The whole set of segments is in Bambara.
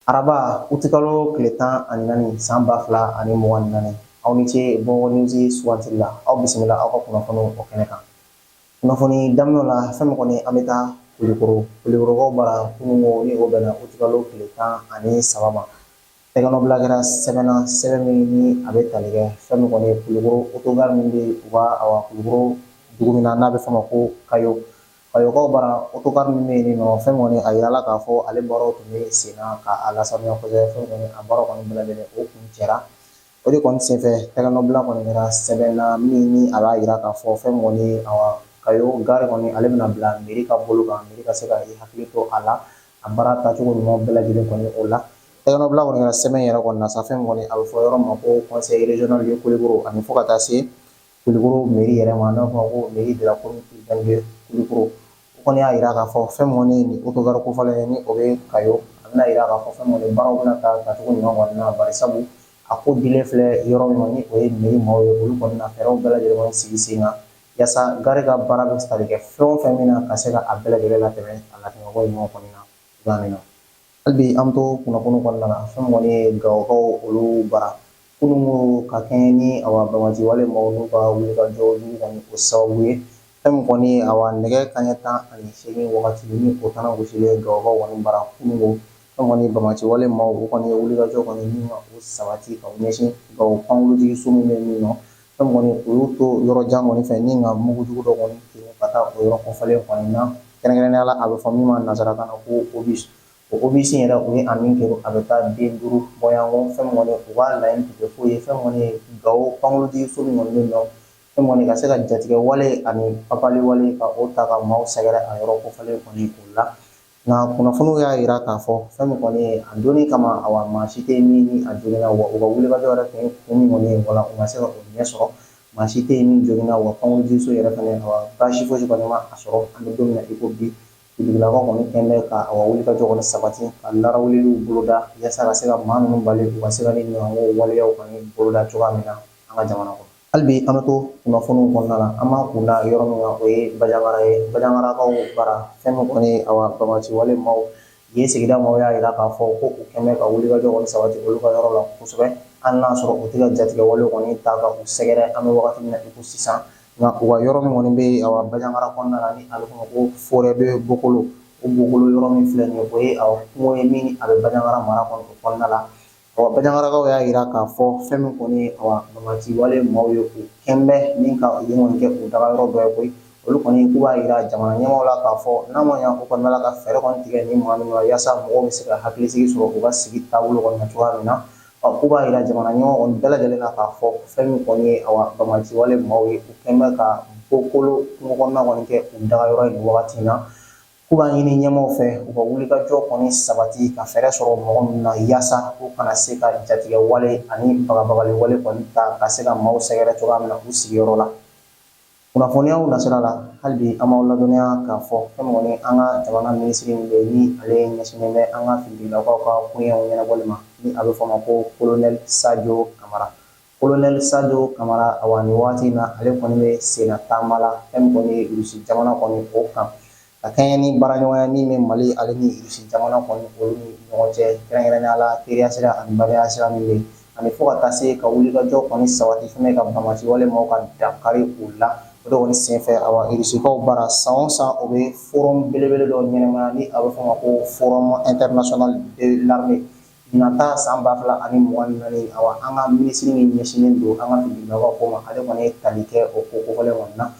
Araba utikalo tile 14 san 2024, aw ni ce Bamakɔ News sugantili la. Aw bisimila aw ka kunnafoniw o kɛnɛ kan. Kunnafoni daminɛ la, fɛn min kɔni, an bɛ taa Kulikoro. Kulikorokaw bara kununko, ni o bɛnna utikalo tile 13 ma, tɛgɛnɔbila kɛra sɛbɛn na, sɛbɛn min ni a bɛ tali kɛ fɛn min kɔni ye Kulukoro autogare min bɛ u ka, awa, Kulukoro dugu min na, n'a bɛ fɔ a ma ko Kayo. Kayokaw bara autogare min bɛ yen nɔ, fɛn kɔni a yirala k'a fɔ ale baaraw tun bɛ sen na ka a lasanuya kosɛbɛ. Fɛn kɔni a baaraw kɔni bɛɛ lajɛlen o kuncɛra. O de kɔni senfɛ, tɛgɛnɔbila kɔni kɛra sɛbɛn na min ni a b'a yira k'a fɔ fɛn kɔni, awa, Kayo gare kɔni, ale bɛna bila mairie ka bolo kan, mairie ka se ka i hakili to a la, a baara taacogo ɲuman bɛɛ lajɛlen kɔni o la. Tɛgɛnɔbila kɔni kɛra sɛbɛn yɛrɛ kɔni na sa, fɛn kɔni a bɛ fɔ yɔrɔ ma ko conseil régional de Kulikoro ani fo ka taa se Kulikoro mairie yɛrɛ ma, n'a fɔ ko mairie de la commune urbaine de Kulikoro. O kɔni y'a yira k'a fɔ fɛn min kɔni ye nin autogare kofɔlen ye, ni o bɛ Kayo, a bɛna yira k'a fɔ fɛn min kɔni baaraw bɛna taa taacogo ɲuman kɔni na, bari sabu a ko dilen filɛ yɔrɔ min ma, ni o ye mairie maaw ye, olu kɔni na fɛɛrɛw bɛɛ lajɛlen kɔni sigi sen kan yaasa gare ka baara bɛ tali kɛ fɛn o fɛn min na, ka se ka a bɛɛ lajɛlen latɛmɛ a latɛmɛko ɲuman kɔni na cogoya min na. Hali bi an bɛ to kunnafoni kɔnɔna na. Fɛn min kɔni ye Gawokaw olu bara kununko, ka kɛɲɛ ni, awa, banbaanci wale maaw n'u ka wulikajɔ jugu kɔni o sababu ye, fɛn min kɔni ye, awa, nɛgɛ kanɲɛ 18 wagati ni o tana gosilen Gawokaw kɔni bara kununko, fɛn kɔni banbaanci wale maaw, o kɔni ye wulikajɔ kɔni min ka o sabati ka u ɲɛsin Gawo pankurunjiginso min bɛ min nɔ. Fɛn min kɔni, u y'u to yɔrɔ jan kɔni fɛ ni ka mugujugu dɔ kɔni kɛ ka taa o yɔrɔ kofɔlen kɔni na, kɛrɛnkɛrɛnnenya la a bɛ fɔ min ma nansarakan na ko obus. O obus yɛrɛ, o ye a min kɛ, a bɛ taa den 5 bɔɲɔgɔnko. Fɛn min kɔni, u ka laɲini tun tɛ foyi ye, fɛn min kɔni ye Gawo pankurunjiginso min kɔni bɛ yen nɔ, fɛn min kɔni ka se ka jatigɛ wale ani papali wale ka o ta ka maaw sɛgɛrɛ a yɔrɔ kofɔlen kɔni o la. Nka kunnafoniw y'a yira k'a fɔ fɛn min kɔni ye a donni kama, awa, maa si tɛ min ni a joginna, wa u ka wulikajɔ yɛrɛ tun ye kun min kɔni ye, wala u ma se ka o ɲɛ sɔrɔ. Maa si tɛ yen min joginna, wa pankurunjiginso yɛrɛ fana, awa, baasi fosi kɔni ma a sɔrɔ. An bɛ don min na i ko bi, finitigilakaw kɔni kɛn bɛ ka, awa, wulikajɔ kɔni sabati ka larawuliliw boloda yaasa ka se ka maa ninnu bali u ka se ka ni ɲɔgɔnko waleyaw kɔni boloda cogoya min na an ka jamana kɔnɔ. Hali bi an bɛ to kunnafoniw kɔnɔna na. An b'an kun da yɔrɔ min kan, o ye Banjagara ye. Banjagarakaw bara fɛn min kɔni, awa, banbaanci wale maaw yen sigida maaw y'a yira k'a fɔ ko u kɛn bɛ ka wulikajɔ kɔni sabati olu ka yɔrɔ la kosɛbɛ, hali n'a sɔrɔ u tɛ ka jatigɛ wale kɔni ta ka u sɛgɛrɛ an bɛ wagati min na i ko sisan. Nka u ka yɔrɔ min kɔni bɛ yen, awa, Banjagara kɔnɔna la, ni a bɛ fɔ ma ko forêt de Bokolo, o Bokolo yɔrɔ min filɛ nin ye, o ye, awa, kungo ye min a bɛ Banjagara mara kɔnɔ o kɔnɔna la. Awa, Banjagarakaw y'a yira k'a fɔ fɛn min kɔni ye, awa, banbaanci wale maaw ye, u kɛn bɛ ni ka yen kɔni kɛ u daga yɔrɔ dɔ ye koyi. Olu kɔni k'u b'a yira jamana ɲɛmaaw la k'a fɔ n'a ma ɲa u kɔni b'a la ka fɛɛrɛ kɔni tigɛ ni maa ninnu na, yaasa mɔgɔw bɛ se ka hakilisigi sɔrɔ u ka sigi taabolo kɔni na cogoya min na. Ɔ, k'u b'a yira jamana ɲɛmaaw kɔni bɛɛ lajɛlen na k'a fɔ fɛn min kɔni ye, awa, banbaanci wale maaw ye, u kɛn bɛ ka Bokolo kungo kɔnɔna kɔni kɛ u daga yɔrɔ ye nin wagati in na. K'u b'a ɲini ɲɛmaaw fɛ u ka wulikajɔ kɔni sabati ka fɛɛrɛ sɔrɔ mɔgɔ ninnu na, yaasa u kana se ka jatigɛ wale ani bagabagali wale kɔni ta ka se ka maaw sɛgɛrɛ cogoya min na u sigiyɔrɔ la. Kunnafoniyaw nasira la, hali bi an b'aw ladɔnniya k'a fɔ fɛn min kɔni, an ka jamana minisiri min bɛ yen ni ale ɲɛsinnen bɛ an ka finitigilakaw ka koɲɛw ɲɛnabɔli ma, ni a bɛ fɔ a ma ko colonel Sadio Kamara. Colonel Sadio Kamara, awa, nin waati in na, ale kɔni bɛ senna taama la fɛn min kɔni ye Rusi jamana kɔni o kan, ka kɛɲɛ ni baaraɲɔgɔnya min bɛ Mali ale ni Rusi jamana kɔni olu ni ɲɔgɔn cɛ, kɛrɛnkɛrɛnnenya la teriya sira ani badenya sira min bɛ yen, ani fo ka taa se ka wulikajɔ kɔni sabati fɛnɛ ka banbaanci wale maaw ka dankari u la. O de kɔni senfɛ, awa, Rusikaw bara san o san o bɛ forum belebele dɔ ɲɛnamaya ni a bɛ fɔ o ma ko forum international de l'armée. Ɲinan ta san 2024, awa, an ka minisiri min ɲɛsinnen don an ka finitigilakaw ko ma, ale kɔni ye tali kɛ o ko kofɔlen kɔni na.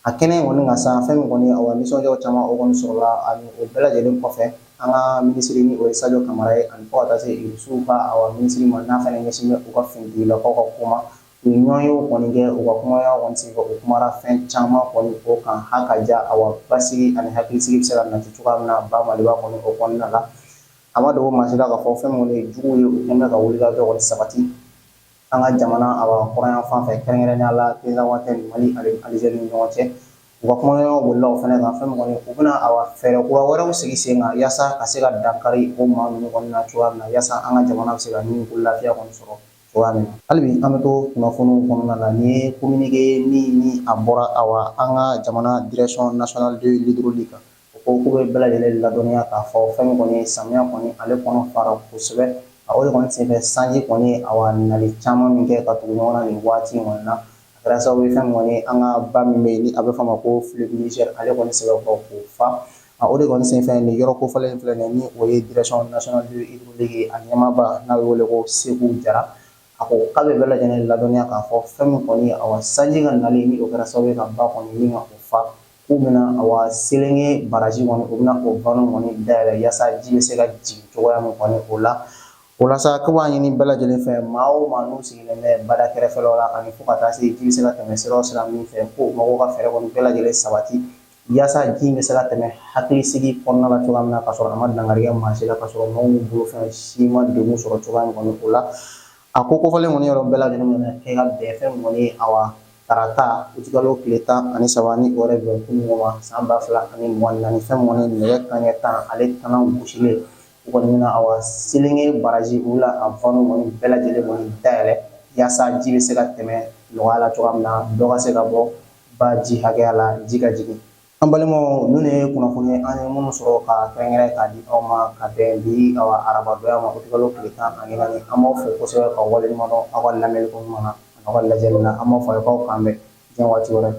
A kɛnɛ kɔni kan sa, fɛn min kɔni, awa, nisɔndiyaw caman o kɔni sɔrɔla. Ani o bɛɛ lajɛlen kɔfɛ, an ka minisiri ni o ye Sadio Kamara ye, ani fo ka taa se Irisiw ka, awa, minisiri ma n'a fana ɲɛsinnen bɛ u ka finitigilakaw ka ko ma, u ye ɲɔgɔnyew kɔni kɛ. U ka kumaɲɔgɔnya kɔni senfɛ, u kumara fɛn caman kɔni o kan ha ka ja, awa, basigi ani hakilisigi bɛ se ka nati cogoya min na ba Maliba kɔni o kɔnɔna la. A ma dogo maa si la k'a fɔ fɛn min ye jugu ye, u kɛn bɛ ka wulikajɔ kɔni sabati an ka jamana, awa, kɔrɔnyanfan fɛ, kɛrɛnkɛrɛnnenya la Tinzawatɛn, Mali ani Alizeri ni ɲɔgɔn cɛ. U ka kumaɲɔgɔnya bolila o fana kan. Fɛn min kɔni, u bɛna, awa, fɛɛrɛ kura wɛrɛw sigi sen kan yaasa ka se ka dankari o maa ninnu kɔni na cogoya min na, yaasa an ka jamana bɛ se ka ni ko lafiya kɔni sɔrɔ cogoya min na. Hali bi an bɛ to kunnafoniw kɔnɔna na. Nin ye communiqué min ni a bɔra, awa, an ka jamana direction nationale de l'hydraulique. O Ko k'u bɛ bɛɛ lajɛlen ladɔnniya k'a fɔ fɛn min kɔni ye samiya kɔni ale kɔnɔ fara kosɛbɛ. O de kɔni senfɛ sanji kɔni awa nali caman min kɛ ka tugu ɲɔgɔn na nin waati in kɔni na, a kɛra sababu ye fɛn min kɔni an ka ba min bɛ yen ni a bɛ f'a ma ko fleuve Niger, ale kɔni sɛbɛkɔrɔ k'o fa. O de kɔni senfɛ nin yɔrɔ kofɔlen in filɛ nin ye, ni o ye Direction nationale de l'hydraulique a ɲɛmaaba n'a bɛ wele ko Seku Jara, a ko k'a bɛ bɛɛ lajɛlen ladɔnniya k'a fɔ fɛn min kɔni awa sanji ka nali ni o kɛra sababu ye ka ba kɔni ni ka o fa, k'u bɛna awa Selenge baraji kɔni, u bɛna o vannew kɔni dayɛlɛ yaasa ji bɛ se ka jigin cogoya min kɔni o la. O la sa, k'u b'a ɲini bɛɛ lajɛlen fɛ, maa o maa n'u sigilen bɛ bada kɛrɛfɛlaw la ani fo ka taa se ji bɛ se ka tɛmɛ sira o sira min fɛ, ko u mago ka fɛɛrɛ kɔni bɛɛ lajɛlen sabati yaasa ji in bɛ se ka tɛmɛ hakilisigi kɔnɔna la cogoya min na, ka sɔrɔ a ma dankari kɛ maa si la, ka sɔrɔ maaw n'u bolofɛn si ma degun sɔrɔ cogoya min kɔni o la. A ko kofɔlen kɔni yɔrɔ bɛɛ lajɛlen kɔni kɛ ka bɛn fɛn min kɔni awa tarata utikalo tile 13 ni o yɛrɛ bɛn kununko ma san 2024, fɛn min kɔni nɛgɛ kanɲɛ 10 ale tana gosilen, u kɔni bɛna awa Selenge baraji u la a vannew kɔni bɛɛ lajɛlen kɔni dayɛlɛ yaasa ji bɛ se ka tɛmɛ nɔgɔya la cogoya min na, dɔ ka se ka bɔ ba ji hakɛya la, ji ka jigin. An balimaw, ninnu de ye kunnafoni an ye minnu sɔrɔ ka kɛrɛnkɛrɛn k'a di aw ma ka bɛn bi awa arabadonya ma, utikalo tile 14. An b'aw fo kosɛbɛ ka waleɲuman dɔn aw ka lamɛnni ko ɲuman na, aw ka lajɛli la. An b'aw fɔ a ye k'aw k'an bɛn diɲɛ waati wɛrɛ.